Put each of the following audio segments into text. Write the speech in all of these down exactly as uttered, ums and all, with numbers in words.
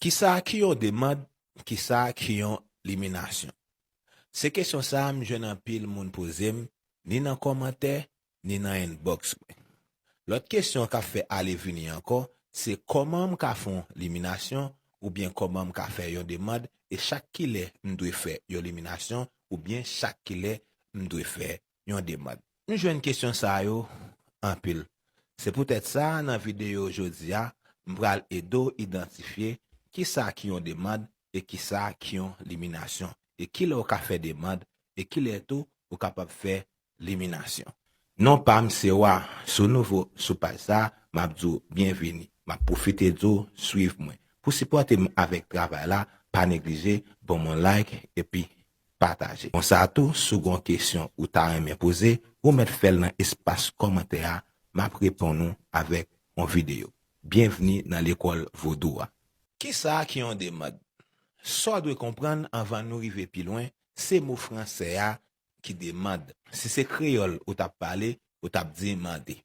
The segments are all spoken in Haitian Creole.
Kisa ki yon demann? Kisa ki yon liminasyon? Se kesyon sa a m jwenn anpil moun poze m, ni nan kòmantè, ni nan inbox mwen. Lòt kesyon k ap fè ale vini ankò, se kòman m ka fè yon liminasyon oubyen kòman m ka fè yon demann e chak kilè m dwe fè yon liminasyon oubyen chak kilè m dwe fè yon demann. M jwenn kesyon sa yo anpil. Se poutèt sa, nan videyo jodi a, m pral ede w idantifye kisa ki yon demann e kisa ki yon liminasyon, e kilè w ka fè demann e kilè tou ou kapab fè liminasyon. Non pa m se Wa. Si w nouvo sou paj sa, m ap di w byenvini. M ap pwofite di w swiv mwen. Pou sipòte m avèk travay la, pa neglije ban m yon like epi pataje. Konsa tou, si w gen yon kesyon ou ta renmen poze, ou mèt fè l nan espas kòmantè a, m ap reponn ou avèk yon videyo. Byenvni nan lekòl vodou a. Kisa ki yon demann? Sa w dwe konprann anvan nou rive pi lwen, se mo fransè a ki demann. Si se kreyòl ou t ap pale, ou t ap di mande.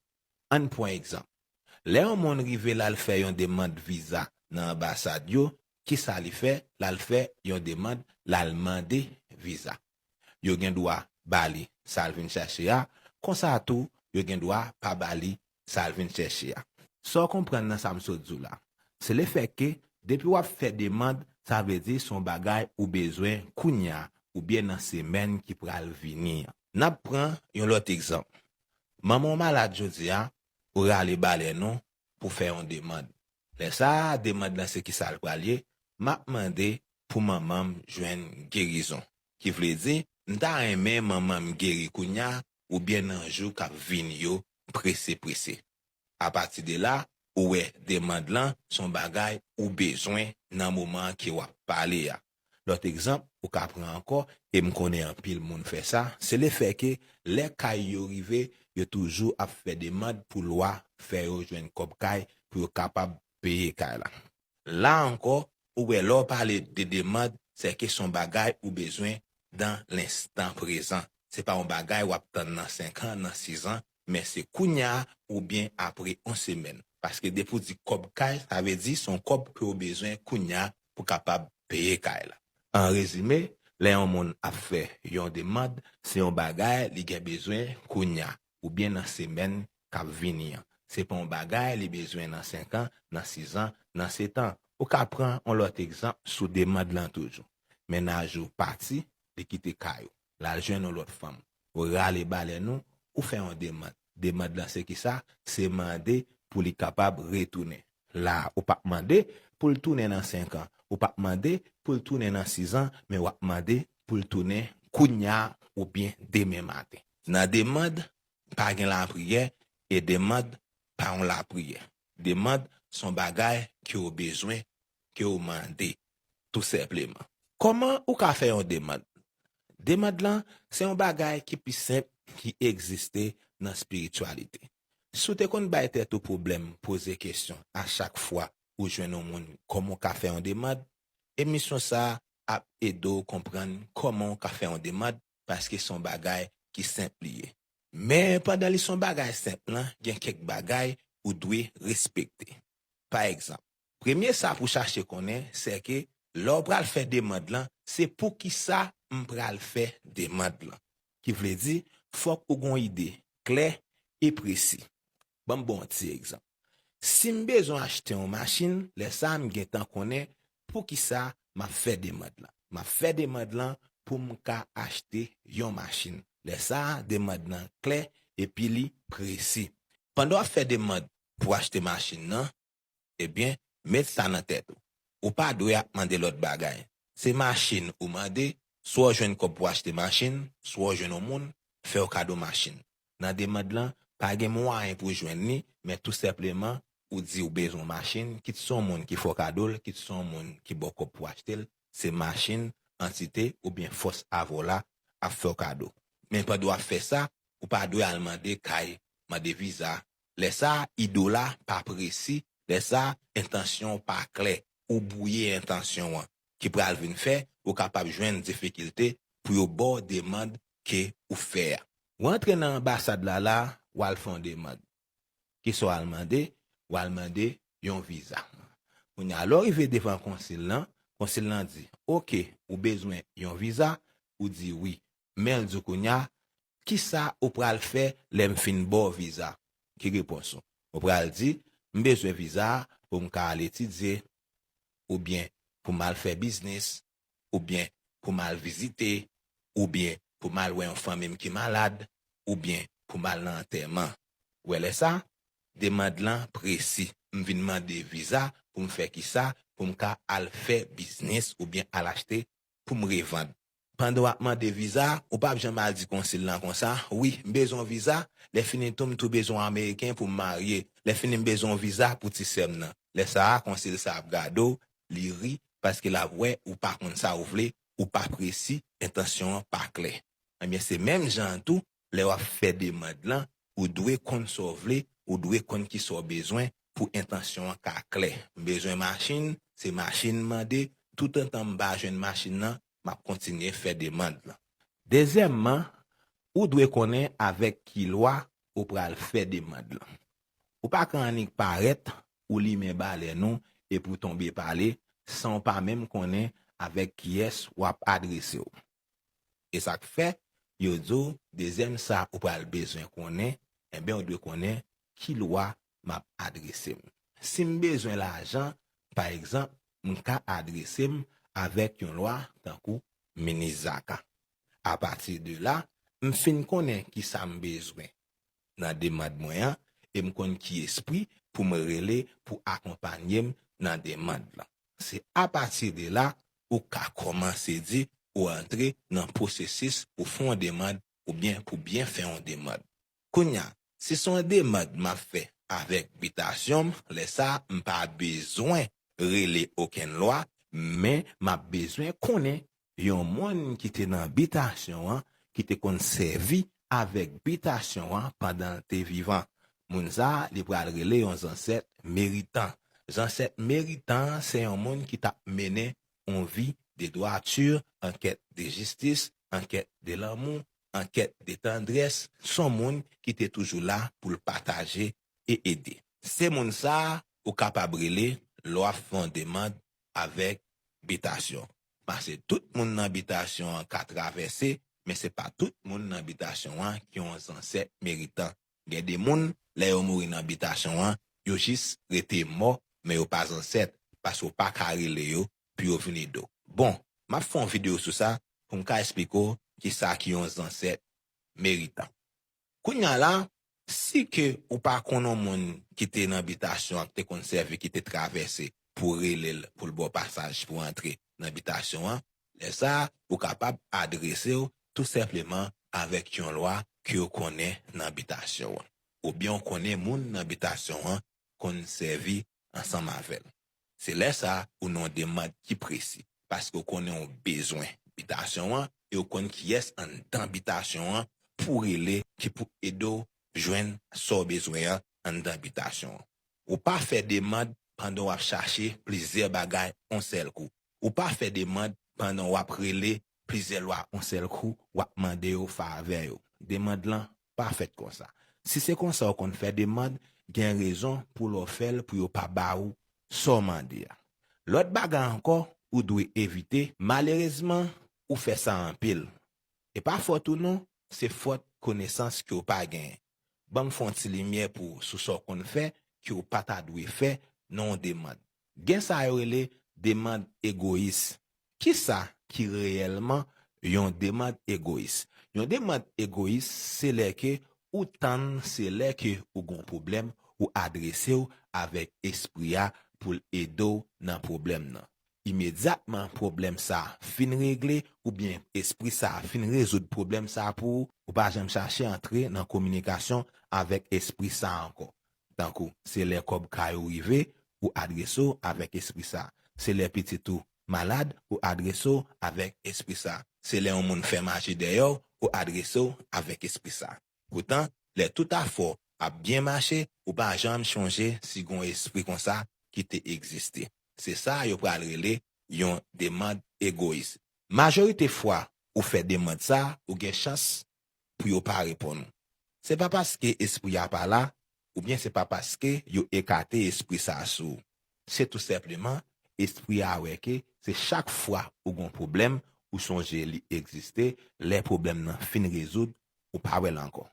Ann pran egzanp. Lè yon moun rive l al fè yon demann viza nan anbasad yo, kisa li fè? L al fè yon demann, l al mande viza. Yo gen dwa ba li sa l vin chèche a, konsa tou, yo gen dwa pa ba li sa l vin chèche a. Sa w konprann nan sa m sot di w la? Se lefètke, depi w ap fè demann, sa vle di se yon bagay ou bezwen kounye a, oubyen nan semèn ki pral vini an. N ap pran yon lòt egzanp. Manman w malad jodi a, ou rale balèn ou pou fè yon demann. Lè sa a, demann lan se kisa l pral ye? M ap mande pou manman m jwenn gerizon. Ki vle di, m ta renmen manman m geri kounye a oubyen nan jou k ap vini yo prese prese. Apati de la, ou wè demann lan se yon bagay ou bezwen nan moman ke w ap pale a. Lòt egzanp ou ka pran ankò, e m konnen anpil moun fè sa, se lefètke lè kay yo rive, yo toujou ap fè demann pou lwa fè yo jwenn kòb kay pou yo kapab peye kay la. La ankò, ou wè lè w pale de demann, se ke se yon bagay ou bezwen dan lenstan prezan. Se pa yon bagay w ap tann nan senk an, nan sis an, men se kounye a oubyen apre yon semèn. Paske depi w di kòb kay, sa vle di se yon kòb ke w bezwen kounye a pou kapab peye kay la. An rezime, lè yon moun ap fè yon demann, se yon bagay li gen bezwen kounye a, oubyen nan semèn k ap vini an. Se pa yon bagay li bezwen nan senk an, nan sis an, nan sèt an. Ou ka pran yon lòt egzanp sou demann lan toujou. Mennaj ou pati, li kite kay ou, l al jwenn yon lòt fanm. Ou rale balèn ou, ou fè yon demann. Demann lan se kisa? Se mande pou li kapab retounen. La, ou p ap mande pou l tounen nan senk an. Ou p ap mande pou l tounen nan sis an, men w ap mande pou l tounen kounye a oubyen demen maten. Nan demann, pa gen lapriyè, e demann pa yon lapriyè. Demann se yon bagay ke w bezwen, ke w mande, tou senpleman. Kòman ou ka fè yon demann? Demann lan, se yon bagay ki pi senp ki egziste nan espirityalite. Si w te konn bay tèt ou pwoblèm poze kesyon a chak fwa ou jwenn yon moun kòman w ka fè yon demann, emisyon sa a ap ede w konprann kòman w ka fè yon demann, paske se yon bagay ki senp li ye. Men pandan li se yon bagay senp lan, gen kèk bagay ou dwe respekte. Pa egzanp, premye sa pou w chache konnen, se ke lè w pral fè demann lan, se poukisa m pral fè demann lan. Ki vle di, fòk ou gen yon ide klè e presi. Ban m ba w yon ti egzanp. Si m bezwen achte yon machin, lè sa a m gentan konnen poukisa m ap fè demann lan. M ap fè demann lan pou m ka achte yon machin. Lè sa a, demann lan klè epi li presi. Pandan w ap fè demann pou w achte machin nan, ebyen, met sa nan tèt ou. Ou pa dwe ap mande lòt bagay. Se machin ou mande, swa w jwenn kòb pou w achte machin, swa w jwenn yon moun fè w kado machin. Nan demann lan, pa gen mwayen pou w jwenn li, men tou senpleman, ou di w bezwen yon machin, kit se yon moun ki fè w kado l, kit se yon moun ki ba w kòb pou w achte l, se machin, antite oubyen fòs avè w la ap fè w kado. Men pandan w ap fè sa, ou pa dwe al mande kay, mande viza. Lè sa a, ide w la pa presi, lè sa a, entansyon w pa klè, ou bwouye entansyon an, ki pral vin fè ou kapab jwenn difikilte pou yo ba w demann ke ou fè a. W antre nan anbasad la la, w al fè yon demann. Kisa w al mande? W al mande yon viza. Kounye a, lè w rive devan konsil lan, konsil lan di, oke, ou bezwen yon viza? Ou di wi. Men l di w kounye a, kisa ou pral fè lè m fin ba w viza? Ki repons ou? Ou pral di, m bezwen viza a pou m ka al etidye, oubyen pou m al fè biznis, oubyen pou m al vizite, oubyen pou m al wè yon fanmi m ki malad, oubyen pou m al nan antèman. Ou wè lè sa, demann lan presi. M vin mande viza pou m fè kisa? Pou m ka al fè biznis oubyen al achte pou m revann. Pandan w ap mande viza, ou p ap janm al di konsil lan konsa, wi, m bezwen yon viza, lè fini tou m tou bezwen yon ameriken pou m marye, lè fini m bezwen yon viza pou ti sè m nan. Lè sa a, konsil sa ap gade w, li ri, paske l ap wè ou pa konn sa ou vle, ou pa presi, entansyon an pa klè. Ebyen, se menm jan an tou, lè w ap fè demann lan, ou dwe konn sa w vle, ou dwe konn kisa w bezwen pou entansyon an ka klè. M bezwen machin, se machin m mande, toutotan m pa jwenn machin nan, m ap kontinye fè demann lan. Dezyèmman, ou dwe konnen avèk ki lwa ou pral fè demann lan. Ou pa ka annik parèt, ou limen balèn ou epi w tonbe pale, san w pa menm konnen avèk kiyès w ap adrese w. E sa k fè, yo di w, dezyèm sa ou pral bezwen konnen, enben, ou dwe konnen ki lwa m ap adrese m. Si m bezwen lajan, pa egzanp, m ka adrese m avèk yon lwa tankou minis zaka. Apati de la, m fin konnen kisa m bezwen nan demann mwen an, e m konn ki espri pou m rele pou akonpanye m nan demann lan. Se apati de la, ou ka kòmanse di ou antre nan pwosesis pou fè yon demann oubyen pou byen fè yon demann. Kounye a, si se yon demann m ap fè avèk bitasyon m, lè sa a, m pa bezwen rele okenn lwa, men m ap bezwen konnen yon moun ki te nan bitasyon an, ki te konn sèvi avèk bitasyon an pandan l te vivan. Moun sa a, li pral rele yon zansèt meritan. Zansèt meritan an, se yon moun ki t ap mennen yon vi de dwati, an kèt de jistis, an kèt de lanmou, an kèt de tandrès. Se yon moun ki te toujou la pou l pataje e ede. Se moun sa a ou kapab rele lè w ap fè yon demann avèk bitasyon. Paske tout moun nan bitasyon an ka travèse, men se pa tout moun nan bitasyon an ki yon zansèt meritan. Gen de moun, lè yo mouri nan bitasyon an, yo jis rete mò, men yo pa zansèt, paske w pa ka rele yo pou yo vin ede w. Bon, m ap fè yon videyo sou sa pou m ka esplike w kisa ki yon zansèt meritan. Kounye a la, si ke ou pa konn yon moun ki te nan bitasyon an, ki te konn sèvi, ki te travèse pou rele l, pou l ba w pasaj pou antre nan bitasyon an, lè sa a, ou kapab adrese w tou senpleman avèk yon lwa ke w konnen nan bitasyon an. Oubyen w konnen moun nan bitasyon an konn sèvi ansanm avè l. Se lè sa a ou nan yon demann ki presi, paske w konnen w bezwen bitasyon an e w konn kiyès anndan bitasyon an pou w rele ki pou ede w jwenn sa w bezwen an anndan bitasyon an. Ou pa fè demann pandan w ap chache plizyè bagay yon sèl kou. Ou pa fè demann pandan w ap rele plizyè lwa yon sèl kou, w ap mande yo favè yo. Demann lan pa fèt konsa. Si se konsa w konn fè demann, gen rezon pou lè w fè l pou yo pa ba ou sa w mande a. Lòt bagay ankò, ou dwe evite, malerezman, ou fè sa anpil. E pa fòt ou non, se fòt konesans ke w pa genyen. Ban m fè yon ti limyè pou ou sou sa w konn fè ke w pa ta dwe fè nan yon demann. Gen sa yo rele demann egoyis. Kisa ki reyèlman yon demann egoyis? Yon demann egoyis, se lè ke ou tann, se lè ke ou gon pwoblèm, ou adrese w avèk espri a pou l ede w nan pwoblèm nan. Imedyatman pwoblèm sa a fin regle, oubyen espri sa a fin rezoud pwoblèm sa a pou ou, ou pa janm chache antre nan kominikasyon avèk espri sa a ankò. Tankou, se lè kòb kay ou rive, ou adrese w avèk espri sa. Se lè pitit ou malad, ou adrese w avèk espri sa. Se lè yon moun fè maji dèyè w, ou adrese w avèk espri sa. Poutan, lè tout afè w ap byen mache, ou pa janm chonje si gon espri konsa ki te egziste. Se sa yo pral rele yon demann egoyis. Majorite fwa ou fè demann sa, ou gen chans pou yo pa reponn ou. Se pa paske espri a pa la, oubyen se pa paske yo ekate espri sa sou ou. Se tou senpleman, espri a wè ke se chak fwa ou gon pwoblèm, ou sonje li egziste, lè pwoblèm nan fin rezoud, ou pa wè l ankò.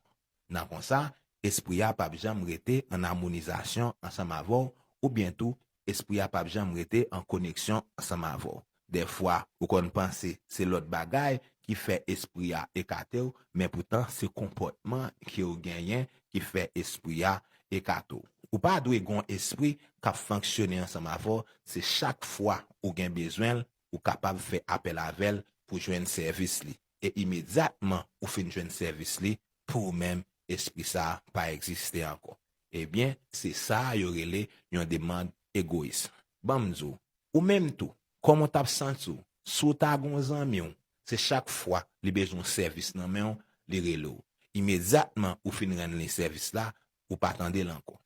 Nan konsa, espri a p ap janm rete an amonizasyon ansanm avè w, oubyen tou, espri a p ap janm rete an koneksyon ansanm avè w. Dèfwa, ou konn panse se lòt bagay ki fè espri a ekate w, men poutan se konpòtman ke w genyen ki fè espri a ekate w. Ou pa dwe gon espri k ap fonksyone ansanm avè w, se chak fwa ou gen bezwen l, ou kapab fè apèl avè l pou jwenn sèvis li. E imedyatman ou fin jwenn sèvis li, pou ou menm, espri sa a pa egziste ankò. Ebyen, se sa a yo rele yon demann egoyis. Ban m di w, ou menm tou, kòman w t ap santi w si w ta gon zanmi w, se chak fwa li bezwen yon sèvis nan men w, li rele w. Imedyatman ou fin rann li sèvis la, ou pa tande l ankò.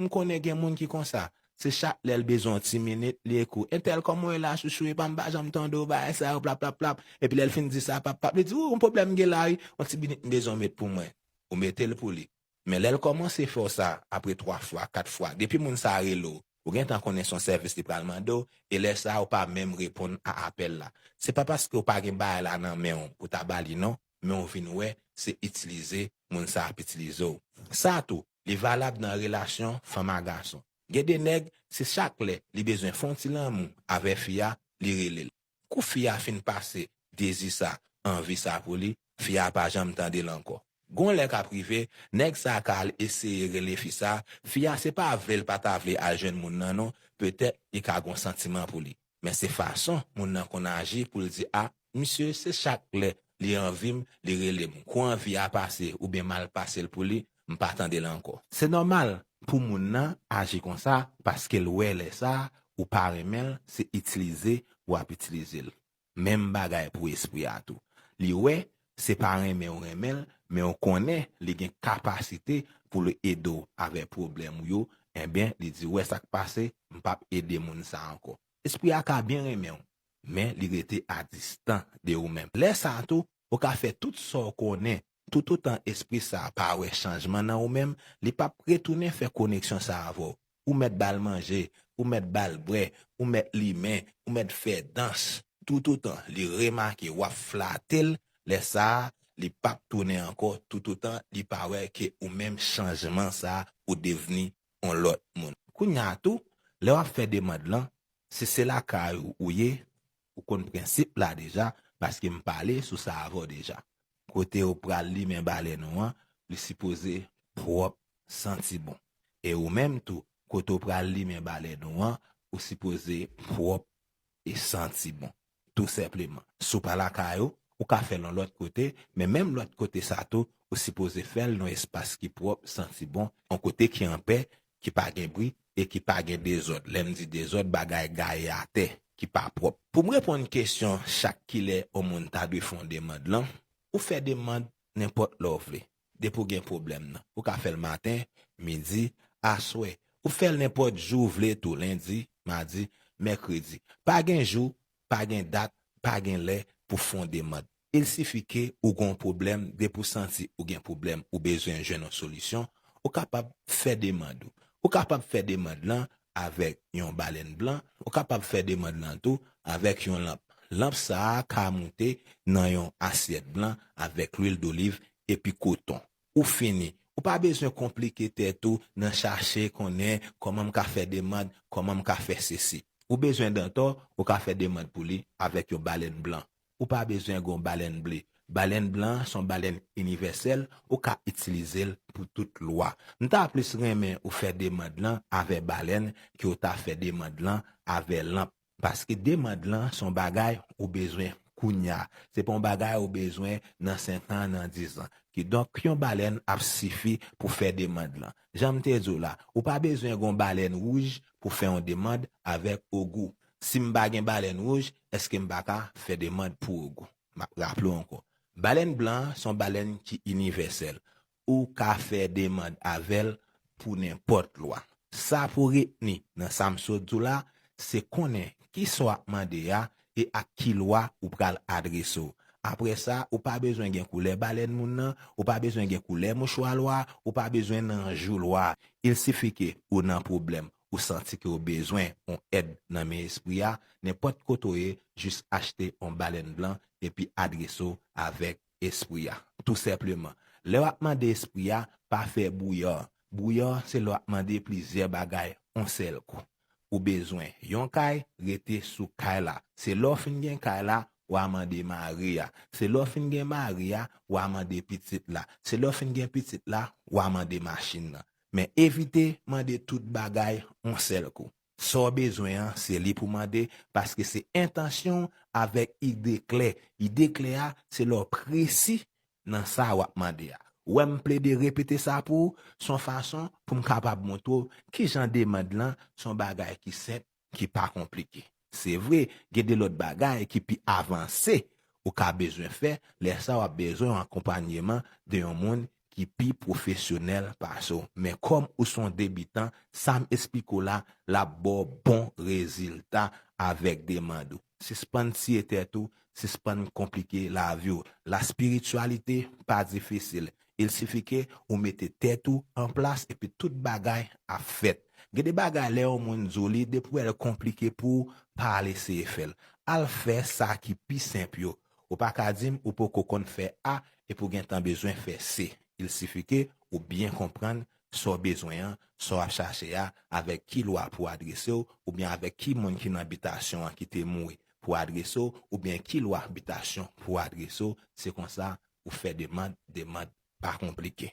M konnen gen moun ki konsa, se chak lè l bezwen yon ti minit, li ekri w, entèl, kòman w ye la, chouchou, epa m pa janm tande w, bagay sa yo, plap, plap, plap. Epi lè l fin di sa, pap, pap, li di, wi, yon pwoblèm m gen la, wi, yon ti minit m bezwen w met pou mwen. Ou mete l pou li. Men lè l kòmanse fè w sa, apre twa fwa, kat fwa, depi moun sa a rele w, ou gentan konnen se yon sèvis li pral mande w, e lè sa a, ou pa menm reponn a apèl la. Se pa paske w pa gen bagay la nan men w pou w ta ba li non, men w vin wè se itilize moun sa ap itilize w. Sa tou, li valab nan relasyon fanm a gason. Gen de nèg, se chak lè li bezwen fè yon ti lanmou avè fi a, li rele l. Kou fi a fin pase dezi sa, anvi sa pou li, fi a pa janm tande l ankò. Gon lè k ap rive, nèg sa a ka al eseye rele fi sa, fi a se pa vle l pa ta vle al jwenn moun nan non, petèt li ka gon santiman pou li. Men se fason moun nan konn aji pou l di, a, misye, se chak lè li anvi m, li rele m. Kou anvi a pase oubyen m al pase l pou li, m pa tande l ankò. Se nòmal pou moun nan aji konsa paske l wè lè sa a ou pa renmen l, se itilize w ap itilize l. Menm bagay pou espri a tou. Li wè se pa renmen w renmen l, men w konnen li gen kapasite pou l ede w avè pwoblèm ou yo, enben, li di, wè sa k pase, m p ap ede moun sa ankò. Espri a ka byen renmen w, men li rete a distan de ou menm. Lè sa a tou, ou ka fè tout sa w konnen, toutotan espri sa a pa wè chanjman nan ou menm, li p ap retounen fè koneksyon sa a avè w. Ou mèt ba l manje, ou mèt ba l bwè, ou mèt limen, ou mèt fè dans. Toutotan li remake w ap flate l, lè sa a, li p ap tounen ankò, toutotan li pa wè ke ou menm chanjman sa a, ou devni yon lòt moun. Kounye a tou, lè w ap fè demann lan, si se lakay ou ou ye, ou konn prensip la deja, paske m pale sou sa avè w deja. Kote ou pral limen balèn ou an, li sipoze pwòp, santi bon. E ou menm tou, kote ou pral limen balèn ou an, ou sipoze pwòp e santi bon. Tou senpleman. Si w pa lakay ou, ou ka fè l yon lòt kote, men menm lòt kote sa tou, ou sipoze fè l nan yon espas ki pwòp, santi bon, yon kote ki anpè, ki pa gen bri e ki pa gen dezòd. Lè m di dezòd, bagay gaye atè, ki pa pwòp. Pou m reponn kesyon chak kilè yon moun ta dwe fè yon demann lan, ou fè demann nenpòt lè w vle. Depi w gen pwoblèm nan. Ou ka fè l maten, midi, aswè. Ou fè l nenpòt jou w vle tou, lendi, madi, mèkredi. Pa gen jou, pa gen dat, pa gen lè pou fè yon demann. Il sifi ke ou gen yon pwoblèm, depi w santi ou gen pwoblèm, ou bezwen jwenn yon solisyon, ou kapab fè demann ou. Ou kapab fè demann lan avèk yon balèn blan, ou kapab fè demann lan tou avèk yon lanp. Lanp sa a ka moute nan yon asyèt blan avèk lwil doliv epi koton. Ou fini. Ou pa bezwen konplike tèt ou nan chache konnen kòman m ka fè demann, kòman m ka fè sesi. Ou bezwen dantò, ou ka fè demann pou li avèk yon balèn blan. Ou pa bezwen gen yon balèn ble. Balèn blan an se yon balèn inivèsèl, ou ka itilize l pou tout lwa. M ta plis renmen ou fè demann lan avè balèn ke ou ta fè demann lan avè lanp. Paske demann lan se yon bagay ou bezwen kounye a. Se pa yon bagay ou bezwen nan senk an, nan diz an. Kidonk, yon balèn ap sifi pou fè demann lan. Jan m te di w la, ou pa bezwen gen yon balèn wouj pou fè yon demann avèk Ogou. Si m pa gen balèn wouj, èske m pa ka fè demann pou Ogou? M ap raple w ankò. Balèn blan an se yon balèn ki inivèsèl. Ou ka fè demann avè l pou nenpòt lwa. Sa pou retni nan sa m sot di w la, se konnen kisa w ap mande a e ak ki lwa ou pral adrese w. Apre sa, ou pa bezwen gen koulè balèn moun nan, ou pa bezwen gen koulè mouchwa lwa, ou pa bezwen nan jou lwa. Il sifi ke ou nan pwoblèm. ou santi ke w bezwen yon èd nan men espri a, nenpòt kote w ye, jis achte yon balèn blan epi adrese w avèk espri a. Tou senpleman. Lè w ap mande espri a, pa fè bouya. Bouya se lè w ap mande plizyè bagay yon sèl kou. Ou bezwen yon kay, rete sou kay la. Se lè w fin gen kay la, w a mande mari a. Se lè w fin gen mari a, w a mande pitit la. Se lè w fin gen pitit la, w a mande machin nan. Men evite mande tout bagay yon sèl kou. Sa w bezwen an, se li pou mande, paske se entansyon w avèk ide klè. Ide klè a, se lè w presi nan sa w ap mande a. Ou wè m plede repete sa pou ou, se yon fason pou m kapab montre w kijan demann lan se yon bagay ki senp, ki pa konplike. Se vre, gen de lòt bagay ki pi avanse ou ka bezwen fè, lè sa w ap bezwen yon akonpanyeman de yon moun ki pi pwofesyonèl pase w. Men kòm ou se yon debitan, sa m esplike w la, l ap ba w bon rezilta avèk demann ou. Sispann tiye tèt ou, sispann konplike lavi w. Laspirityalite pa difisil. Il sifi ke ou mete tèt ou an plas epi tout bagay ap fèt. Gen de bagay lè yon moun di w li, depi w wè l konplike pou ou, pa al eseye fè l. Al fè sa ki pi senp yo. Ou pa ka di m ou poko konn fè A epi w gentan bezwen fè C. Il sifi ke ou byen konprann sa w bezwen an, sa w ap chache a, avèk ki lwa pou adrese w, oubyen avèk ki moun ki nan bitasyon an ki te mouri pou adrese w, oubyen ki lwa bitasyon pou adrese w, se konsa ou fè demann, demann pa konplike.